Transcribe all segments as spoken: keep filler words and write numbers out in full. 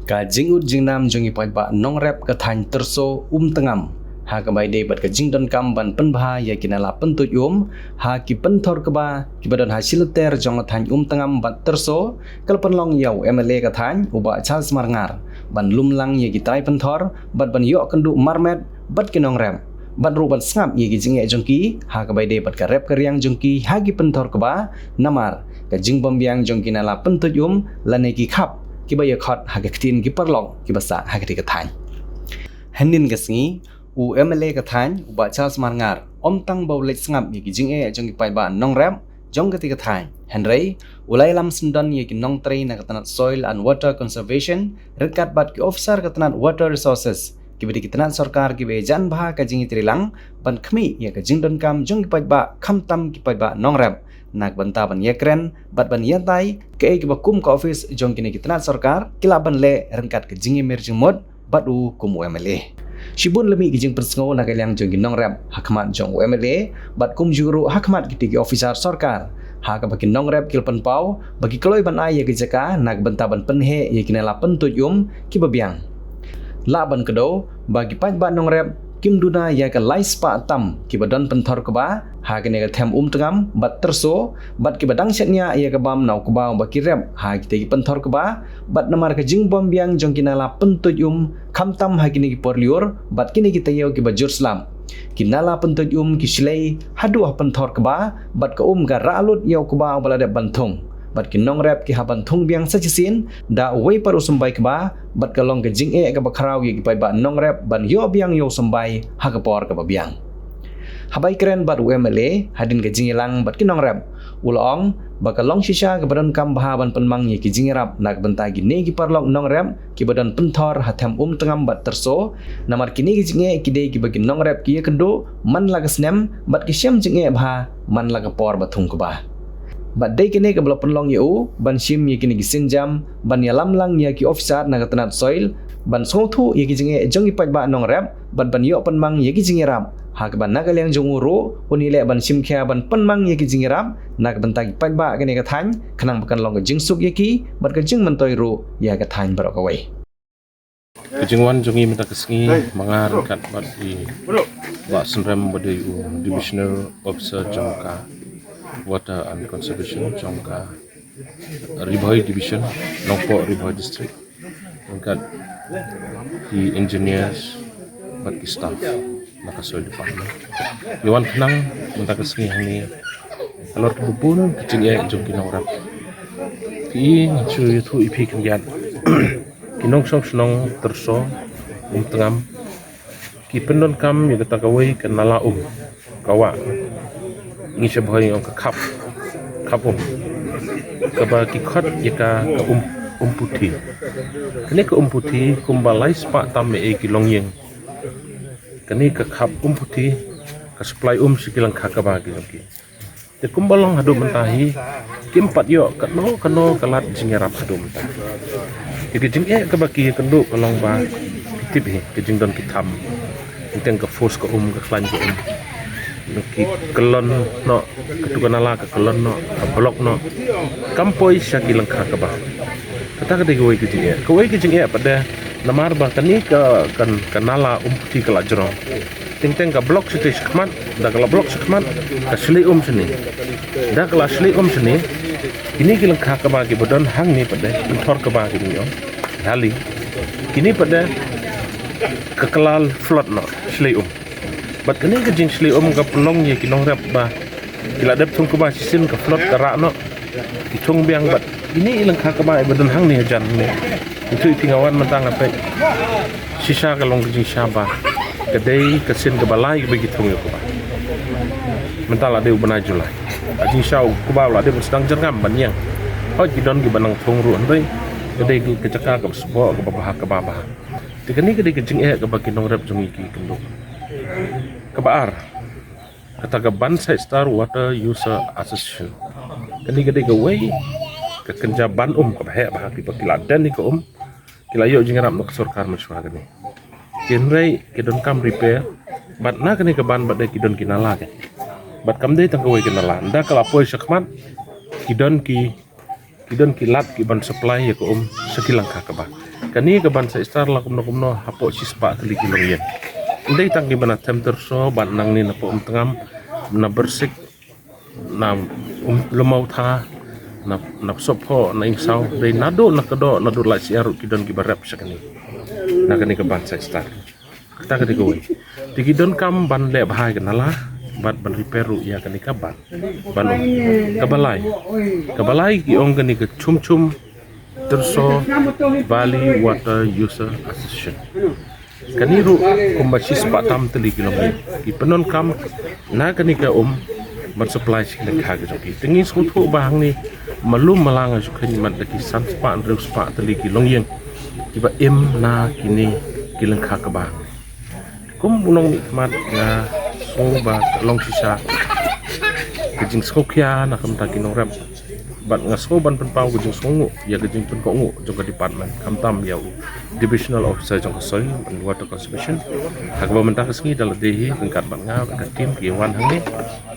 Ka jingud jingnam jong ki paidbah nongrep ka thaiñ Tyrso Umtngam ha kaba ïadei bad ka jingdonkam ban pynbha ïa ki nala pyntuid um ha ki pynthor kba kiba don ha shilynter jong ka thaiñ Umtngam bad Tyrso, ka la pynlong ïa u M L A ka thaiñ u Bah Charles Marngar ban lum lang ïa ki trai pynthor bad ban ïoh kynduh marmet bad ki nongrep bad ruh ban sngap ïa ki jingeh jong ki ha kaba ïadei bad ka rep ka riang jong ki ha ki pynthor kba namar ka jingbym biang jong ki nala pyntuid um lane ki khap kiba ïakhot ha ka ktien ki paralok kiba sah ha katei ka thaiñ. Hynnin ka sngi, u M L A ka thaiñ u Bah Charles Marngar ym tang ba u leit sngap ïa ki jingeh jong ki paidbah nongrep jong katei ka thaiñ, hynrei u la ïalam syndon ïa ki nongtrei na ka tnat Soil and Water Conservation ryngkat bad ki officer ka tnat Water Resources kiba dei ki tnat sorkar kiba ïajan bha ka jingïatreilang ban khmih ïa ka jingdonkam jong ki paidbah khamtam ki paidbah nongrep na ka bynta ban ïakren bad ban ïatai kaei kaba kum ka office jong kine ki tnat sorkar ki lah ban leh ryngkat ka jingïamir jingmut bad u kum u M L A. Shibun la mih ki jingpynsngew na ka liang jong ki nongrep ha khmat jong u M L A bad kumjuh ruh ha khmat kitei ki officer sorkar ha kaba ki nongrep ki la pynpaw ba ki kloi ban ai ïa ka jaka na ka bynta ban pynheh ïa ki nala pyntuid um kiba biang. Lah ban kdew ba ki paidbah nongrep kim duna ïa ka lai spah tam kiba don pynthor kba ha kane ka them Umtngam bad Tyrso bad kiba dang shaniah ïa ka bam na u kba uba ki rep ha kitei ki pynthor kba bad namar ka jingbym biang jong ki nala pyntuid um khamtam ha kine ki por lyiur bad kine ki taïew kiba jur slap, ki nala pyntuid um ki shlei haduh ha pynthor kba bad ka um ka rah lut ïa u kba uba la dep ban thung bad ki nongrep ki hap ban thung biang sa shisien da uwei pat u symbai kba bad ka long ka jingeh kaba khraw ïa ki paidbah nongrep ban ïoh biang ïa u symbai ha ka por kaba biang. Haba ïakren bad u M L A hadien ka jingïalang bad ki nongrep, u la ong ba ka long shisha kaba donkam bha ban pynmang ïa ki jingïarap na ka bynta kine ki paralok nongrep kiba don pynthor ha them Umtngam bad Tyrso, namar kine ki jingeh ki dei kiba ki nongrep ki ïakynduh man la ka snem bad ki shem jingeh bha man la ka por ba thung kba. Bad dei kane kaba la pynlong ïa u ban shim ïa kine ki sienjam ban ïalam lang ïa ki officer na ka tnat Soil ban sngewthuh ïa ki jingeh jong ki paidbah nongrep bad ban ïoh pynmang ïa ki jingïarap ha kaba na ka liang jong u ruh un ïaleh ban shim khia ban pynmang ïa ki jingïarap na ka bynta ki paidbah kane ka thaiñ khnang ba kan long ka jingsuk ïa ki bad ka jingmyntoi ruh ïa ka thaiñ baroh kawei. Ka jingwan jong ngi mynta ka sngi ma nga ryngkat bad i Bah Synrem ba dei u Divisional Officer jong ka Water and Conservation jong ka Ri Bhoi Division, Nongpoh Ri Bhoi District. Ryngkat ki engineers bad ki staff na ka Soil Department. Ngi wan khnang mynta ka sngi hangne halor ki bun ki jingeh jong ki nongrep. Ki ngi shu ïathuh ïa phi khyndiat. Ki nongshong shnong Tyrso, Umtngam, ki pyndonkam ïa kata kawei ka nala um, ka wah, ngi sha Bhoi ngi ong ka khap, khap um, kaba ki khot ïa ka, ka um, um puthi. Kane ka um puthi kumba lai spah tam eh ki longïing. Kane ka khap um puthi ka supply um sha ki lyngkha kba ki jong ki. Te kumba long haduh mynta hi kim pat ïoh kano kano ka lad jingïarap haduh mynta. Te ka jingeh kaba ki ïakynduh ka long ba ki tip hi ka jingdon ki tham. Teng teng ka force ka um, ka khlaiñ ka um, ki kyllon noh, katu ka nala ka kyllon noh, ka block noh, kam poi sha ki lyngkha kba. Kata ka dei kawei ka jingeh. Kawei ka jingeh pat de namar ba kane ka, ka, ka nala um puthi ka la jrong. Teng teng ka block shatei shakhmat, da ka la block shakhmat ka shlei um shane. Da ka la shlei um shane, kine ki lyngkha kba kiba don hangne pat de, pynthor kba kine ïoh hali, kine pat de ka kylla flood noh, shlei um. Bad kane ka jingshlei um ka pynlong ïa ki nongrep ba ki la dep thung kba shisien ka flood ka rah noh, ki thung biang bad kine i lyngkha kba iba don hangne hajan hangne. Ngi ïathuh ïa phi, nga wan mynta nga peit shisha ka long ka jingshisha ba ka dei ka sien kaba lai kaba ki thung ïa u kba. Mynta la dei u bnai July. Ka jingshisha u kba u la dei ban sdang jyrngam ban ïeng. Hooid ki don kiba nang thung ruh hynrei ka dei ka jaka kaba sboh, kaba bha, kaba bha. Te kane ka dei ka jingeh kaba ki nongrep jong ngi ki ïakynduh. Kaba ar, kata ka Banseid Star Water User Association. Kane ka dei kawei ka kynja ban um kaba heh bha, kiba ki la don ïa ka um, ki la ïoh jingïarap na ka sorkar mynshuwa kane. Hynrei ki donkam repair bad na kane ka ban bad de ki don ki nala ki. Bad kam dei tang kawei ka nala, ynda ka la poi shakhmat ki don ki ki don ki lad ki ban supply ïa ka um sha ki lyngkha kba. Kane ka ban Saitar la kumno kumno hapoh shispah tylli ki longïing. Ym dei tang kiba na Themtyrso bad nangne na Poh Umtngam, na Byrsik, na Um, Lymmautha, na, na Sohphoh, na Ingsaw, dei naduh na Kdoh, naduh Laitshiah ruh ki don kiba rep sha kane. Na kane ka ban Saitar. Kata ka dei kawei. Te ki donkam ban leh bha ïa ka nala bad ban repair ruh ïa kane ka ban. Ban ong. Kaba lai. Kaba lai ki ong kane ka Chum Chum Tyrso Valley Water User Association. Kane ruh kumba shispah tam tylli ki longïing. Ki pyndonkam na kane ka um ban supply sha ki lyngkha ki jong ki. Te ngi sngewthuh ba hangne malum malang ha shu kheiñ mat da ki san spah hynriew spah tylli ki longïing kiba im na kine ki lyngkha kaba hangne. Kum u nongmihkhmat nga sngew ba ka long shisha ka jingsngewkhia na ka bynta ki nongrep. Bad nga sngew ban pynpaw ka jingsngewnguh ïa ka jingpynkohnguh jong ka department, khamtam ïa u Divisional Officer jong ka soil and water conservation. Ha kaba mynta ka sngi da lade hi ryngkat bad nga bad ka team ki wan hangne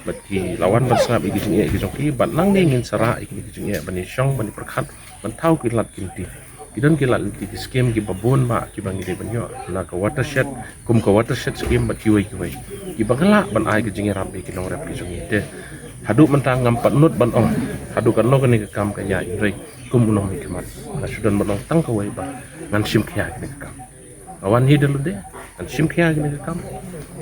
bad ki la wan ban sngap ïa ki jingeh ki jong ki, bad nangne ngin sa rah ïa kine ki jingeh ban ïashong, ban ïapyrkhat, ban thaw ki lad ki lynti. Ki don ki lad lynti, ki skim kiba bun bah kiba ngi dei ban ïoh na ka watershed, kum ka watershed skim bad kiwei kiwei, kiba ngi lah ban ai ka jingïarap ïa ki nongrep ki jong ngi. Te haduh mynta ngam pat nud ban ong haduh katno kane ka kam ka ïaid, hynrei kum u nongmihkhmat nga shu don ban ong tang kawei ba ngan shim khia ïa kane ka kam. Nga wan hi da lade, ngan shim khia ïa kane ka kam.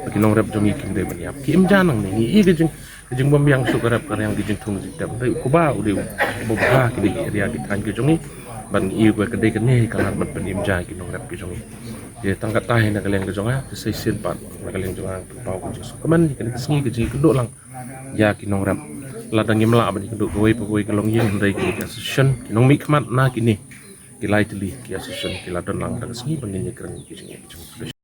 Ba ki nongrep jong ngi kim dei ban ïap. Ki im ja nangne, ngi i ka jing, ka jingbymbiang shuh ka rep ka riang, ki jingthung jingtep. Dei u kba u dei uba bha kine ki area ki thaiñ ki jong ngi. Bad ngi i ba ka dei kane ka lad ban pynim ja ki nongrep ki jong ngi. Te tang katta hi na ka liang ka jong nga, te sa shisien pat na ka liang jong nga pynpaw ka jingsngewkmen ïa kane ka sngi, ka jingïakynduh lang ïa ki nongrep. Lada ngim lah ban ïakynduh kawei pa kawei ka longïing, hynrei kine ki association, ki nongmihkhmat na kine ki lai tylli ki association ki la don lang da ka sngi ba ngin ïakren ïa ki jingeh ki jong ngi.